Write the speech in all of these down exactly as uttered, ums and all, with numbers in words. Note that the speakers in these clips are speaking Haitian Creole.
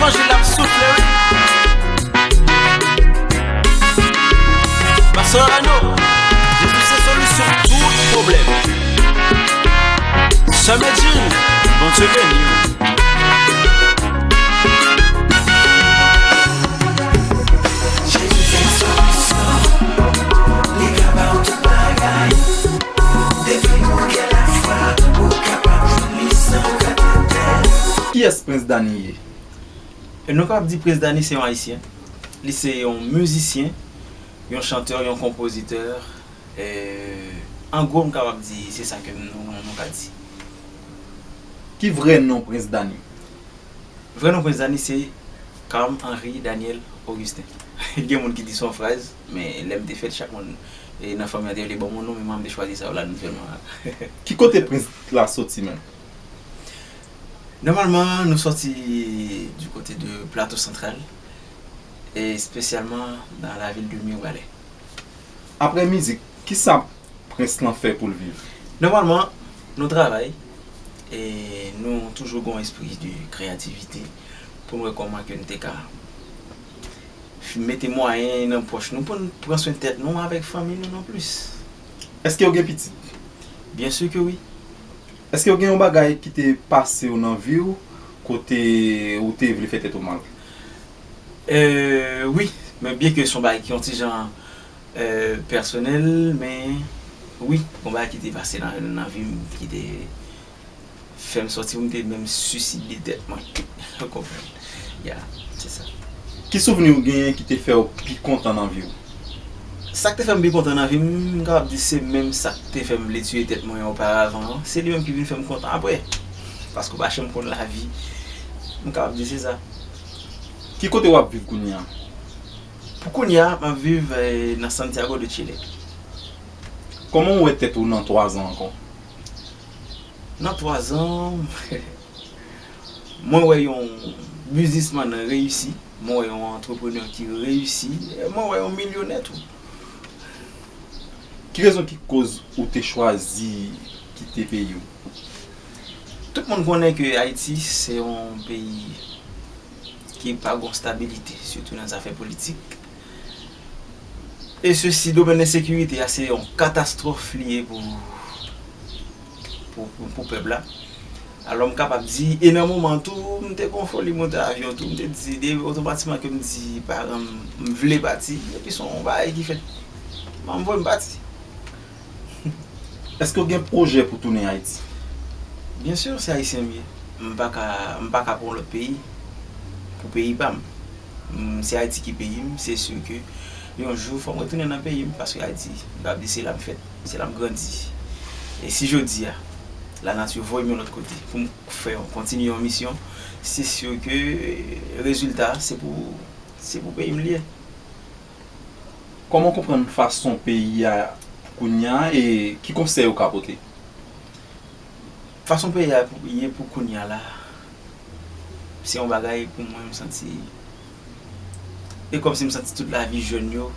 Anjil ap soufle, wi. Masorano, Jezi se solisyon tout pwoblèm. Sè Medjine, Bondye beni w. Jezi se solisyon, li ka ba w tout bagay. Depi ou gen lafwa, ou kapab jwenn li san kantite. Kiyès Prince Danny ye? E nou kapab di Prince Danny se yon Ayisyen. Li se yon mizisyen, yon chantè, yon konpozitè. E, an gwo, m kapab di se sa ke nou, nou, nou ka di. Ki vrè non Prince Danny? Vrè non Prince Danny se Carme Henri Daniel Augustin. Gen moun ki di se yon fraz, men lè m te fèt, chak moun, e, nan fanmi an te rele ban m yon non, men mwen, m te chwazi sa yo la natirèlman. Ki kote Prince la soti menm? Nòmalman, nou sòti du côté de Plateau Central, e espesyalman nan lavil de Mirebalais. Apre mizik, kisa Prince lan fè pou l viv? Nòmalman, nou travay, e nou toujou gen yon espri de kreyativite pou n wè kòman ke n te ka f-, mete mwayen nan pòch nou pou n pran swen tèt nou avèk fanmi nou non plis. Èske w gen pitit? Byen si ke wi. Èske w gen yon bagay ki te pase w nan vi w kote ou te vle fè tèt ou mal? E, wi, men byen ke se yon bagay ki yon ti jan, e, pèsonèl, men wi, yon bagay ki te pase nan, nan vi m, ki te fè m sòti pou m te menm siside tèt mwen. Ou konprann? Ya, se sa. Ki souvni w genyen ki te fè w pi kontan nan vi w? Sa k te fè m pi kontan nan vi m, m kapab di se menm sa k te fè m vle tiye tèt mwen oparavan an. Se li menm ki vin fè m kontan apre. Paske w pa janm konn lavi. M kapab di se sa. Ki kote w ap viv kounye a? Pou kounye a, m ap viv, e, nan Santiago de Chile. Kòman w wè tèt ou nan twa zan ankò? Nan twa zan, mwen wè yon biznismann reyisi, mwen wè yon antreprenè ki reyisi, e mwen wè yon milyonè tou. Ki rezon ki koz ou te chwazi kite peyi w? Tout moun konnen ke Ayiti se yon peyi ki pa gon stabilite, sitou nan zafè politik. E sesi, domèn ensekirite a, se yon katastwòf li ye pou, pou, pou, pou pèp la. Alò, m kapab di, e nan moman tou, m te gon foli monte avyon tou, m te di, de, otomatikman ke m di paran m, m vle pati, epi se yon bagay ki fèt. Ban m voye m pati. Èske w gen pwojè pou tounen Ayiti? Byen si, se Ayisyen m ye. M pa ka, m pa ka pou yon lòt peyi, pou peyi pa m. M, se Ayiti ki peyi m, se si ke yon jou fò m retounen nan peyi m, paske Ayiti, m ka di se la m fèt, se la m grandi. E si jodi a, lanati voye m yon lòt kote pou m fè yon, kontinye yon misyon, se si ke rezilta a, se pou, se pou peyi m li ye. Kòman w konprann fason peyi a kounye a e ki konsèy ou ka pote? Fason peyi a pou, ye pou kounye a la, se yon bagay pou mwen, m santi, e kòmsi m santi tout lavi jèn yo,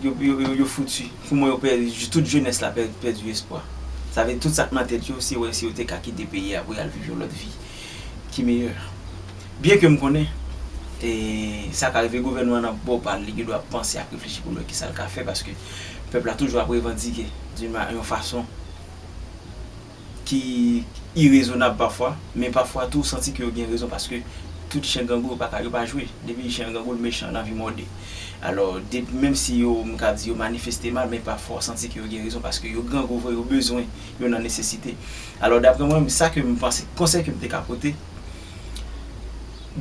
yo, yo, yo, yo fouti. Pou mwen, yo pèdi, tout jenès la pè-, pèdi espwa. Sa vle di tout sa k nan tèt yo, se wè si yo te ka kite peyi a pou y al viv yon lòt vi ki meyè. Byen ke m konnen, e, sa ka rive gouvènman nan bò pa l, li gen dwa panse ak reflechi pou l wè kisa l ka fè, paske pèp la toujou ap revandike di ma-, yon fason ki irezonab pafwa, men pafwa tou w santi ke yo gen rezon, paske tout chen grangou yo pa ka, yo pa jwe. Depi chen grangou, l mechan, l anvi mòde. Alò, de, menm si yo, m ka di yo manifeste mal, men pafwa w santi ke yo gen rezon, paske yo grangou vre, yo bezwen, yo nan nesesite. Alò, daprè mwen, sa ke m panse, konsèy ke m te ka pote,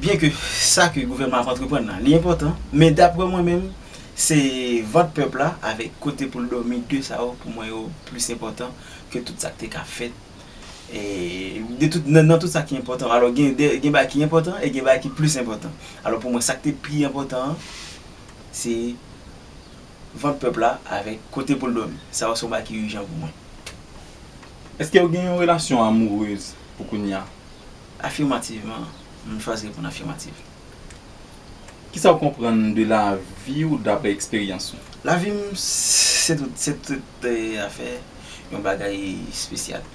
byen ke sa ke gouvènman ap antreprann nan, li enpòtan, men daprè mwen menm, se vant pèp la avèk kote pou l dòmi, de sa yo, pou mwen, yo plis enpòtan ke tout sa k te ka fèt. E, de tout, nan, nan tout sa ki enpòtan, alò, gen de, gen bagay ki enpòtan e gen bagay ki plis enpòtan. Alò, pou mwen, sa k te pi enpòtan an, se vant pèp la avèk kote pou l dòmi. Sa yo se yon bagay ki ijan pou mwen. Èske w gen yon relasyon amourez pou kounye a? Afimativman, m chwazi reponn afimatif. Kisa w konprann de lavi w daprè eksperyans ou? Lavi m, se tout, se tout, eh, afè, yon bagay espesyal.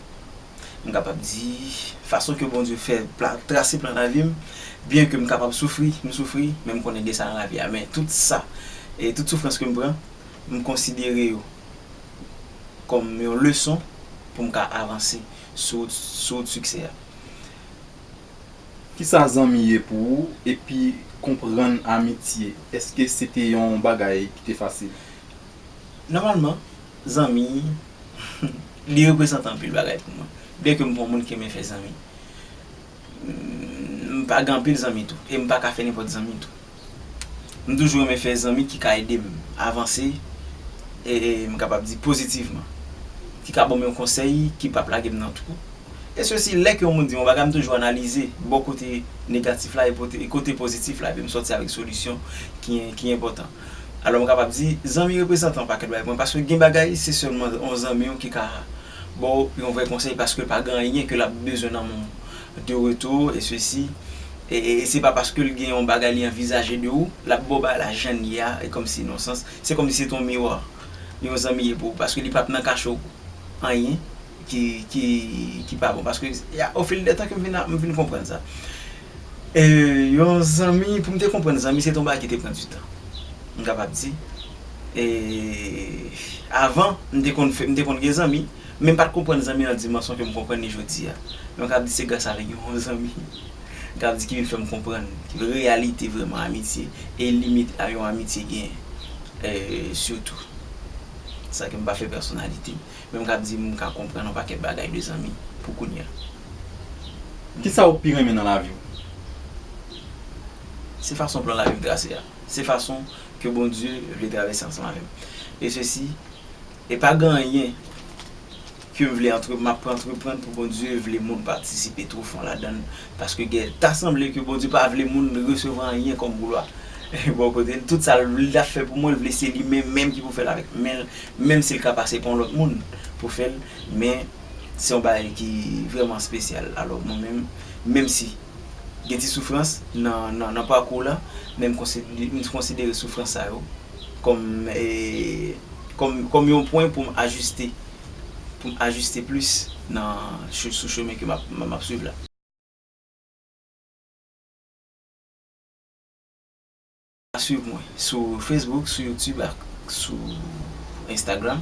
M kapab di, fason ke Bondye fè pla-, trase plan lavi m, byen ke m kapab soufri, m soufri, men m konnen gen sa nan lavi a. Men tout sa, e tout soufrans ke m pran, m konsidere yo kòm yon leson pou m ka avanse sou, sou wout siksè a. Kisa zanmi ye pou ou, epi konprann amitye? Èske se te yon bagay ki te fasil? Nòmalman, zanmi, li reprezante anpil bagay pou mwen. Byen ke m pa yon moun ki renmen fè zanmi, m pa gen anpil zanmi tou, e m pa ka fè nenpòt zanmi tou. M toujou renmen fè zanmi ki ka ede m avanse, e, e m kapab di pozitivman, ki ka ban m yon konsèy, ki p ap lage m nan twou. E sesi, lè ke yon moun di m yon bagay, m toujou analize bò kote negatif la e pote, e kote pozitif la, epi m sòti avèk solisyon ki, ki enpòtan. Alò, m kapab di, zanmi reprezante yon pakèt bagay pou mwen, paske gen bagay, se sèlman yon zanmi w ki ka ba w yon vrè konsèy, paske pa gen anyen ke l ap bezwen nan men w de retou, e sesi, e, e, e se pa paske l gen yon bagay li anvizaje de ou, l ap ba w bagay la jan l ye a, e kòmsi nan sans, se kòmsi se te yon miwa, yon zanmi ye pou ou, paske li p ap nan kache w anyen ki, ki, ki pa bon. Paske, ya, au fil de tan ke m vin, m vin konprann sa. E, yon zanmi, pou m te konprann zanmi, se te yon bagay ki te pran du tan. M kapab di. E, avan, m te konn fè, m te konn gen zanmi, men m pa t konprann zanmi nan dimansyon ke m konprann li jodi a. Men m kapab di se gras avèk yon zanmi, m kapab di ki vin fè m konprann reyalite vrèman amitye, e limit a yon amitye gen, e, sitou. Sa ke m pa fè pèsonalite m. Men m ka di m ka konprann yon pakèt bagay de zanmi pou kounye a. Kisa ou pi renmen nan lavi w? Se fason plan lavi m trase a. Se fason ke Bondye vle travèse ansanm avè m. E sesi, e pa gen anyen ke m vle antre-, m ap antreprann pou Bondye vle moun patisipe twò fon ladan l, paske gen, ta sanble ke Bondye pa vle moun resevwa anyen kòm glwa bò kote l. Tout sa l ap fè pou mwen, l vle se li menm menm ki pou fè l avèk men l, menm si l ka pase pa yon lòt moun pou fè l, men se yon bagay ki vrèman espesyal. Alò, mwen menm, menm si gen ti soufrans nan, nan, nan pakou w la, men m konsidere, m konsidere soufrans sa yo kòm, e, kòm, kòm yon pwen pou m ajiste, pou m ajiste plis nan, sou, sou chemen ke m ap, m ap swiv la. Swiv mwen sou Facebook, sou YouTube ak sou Instagram.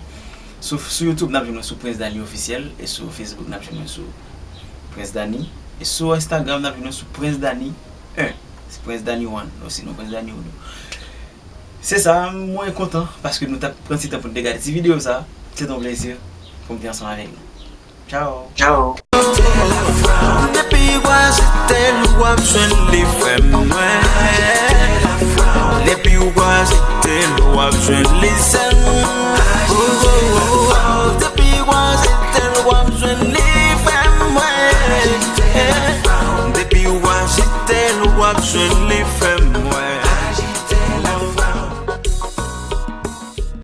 Sou, sou YouTube, n ap jwenn mwen sou Prince Danny Officiel, e sou Facebook, n ap jwenn mwen sou Prince Danny, e sou Instagram, n ap jwenn mwen sou Prince Danny en. Se Prince Danny one, osinon Prince Danny Uno. Se sa, mwen kontan paske nou t ap pran ti tan pou n te gade ti videyo sa. Se t yon plezi pou m te ansanm avèk nou. Tchao. Tchao. Depi w achte l, w ap jwenn li, frè mwen. Depi w achte l, w ap jwenn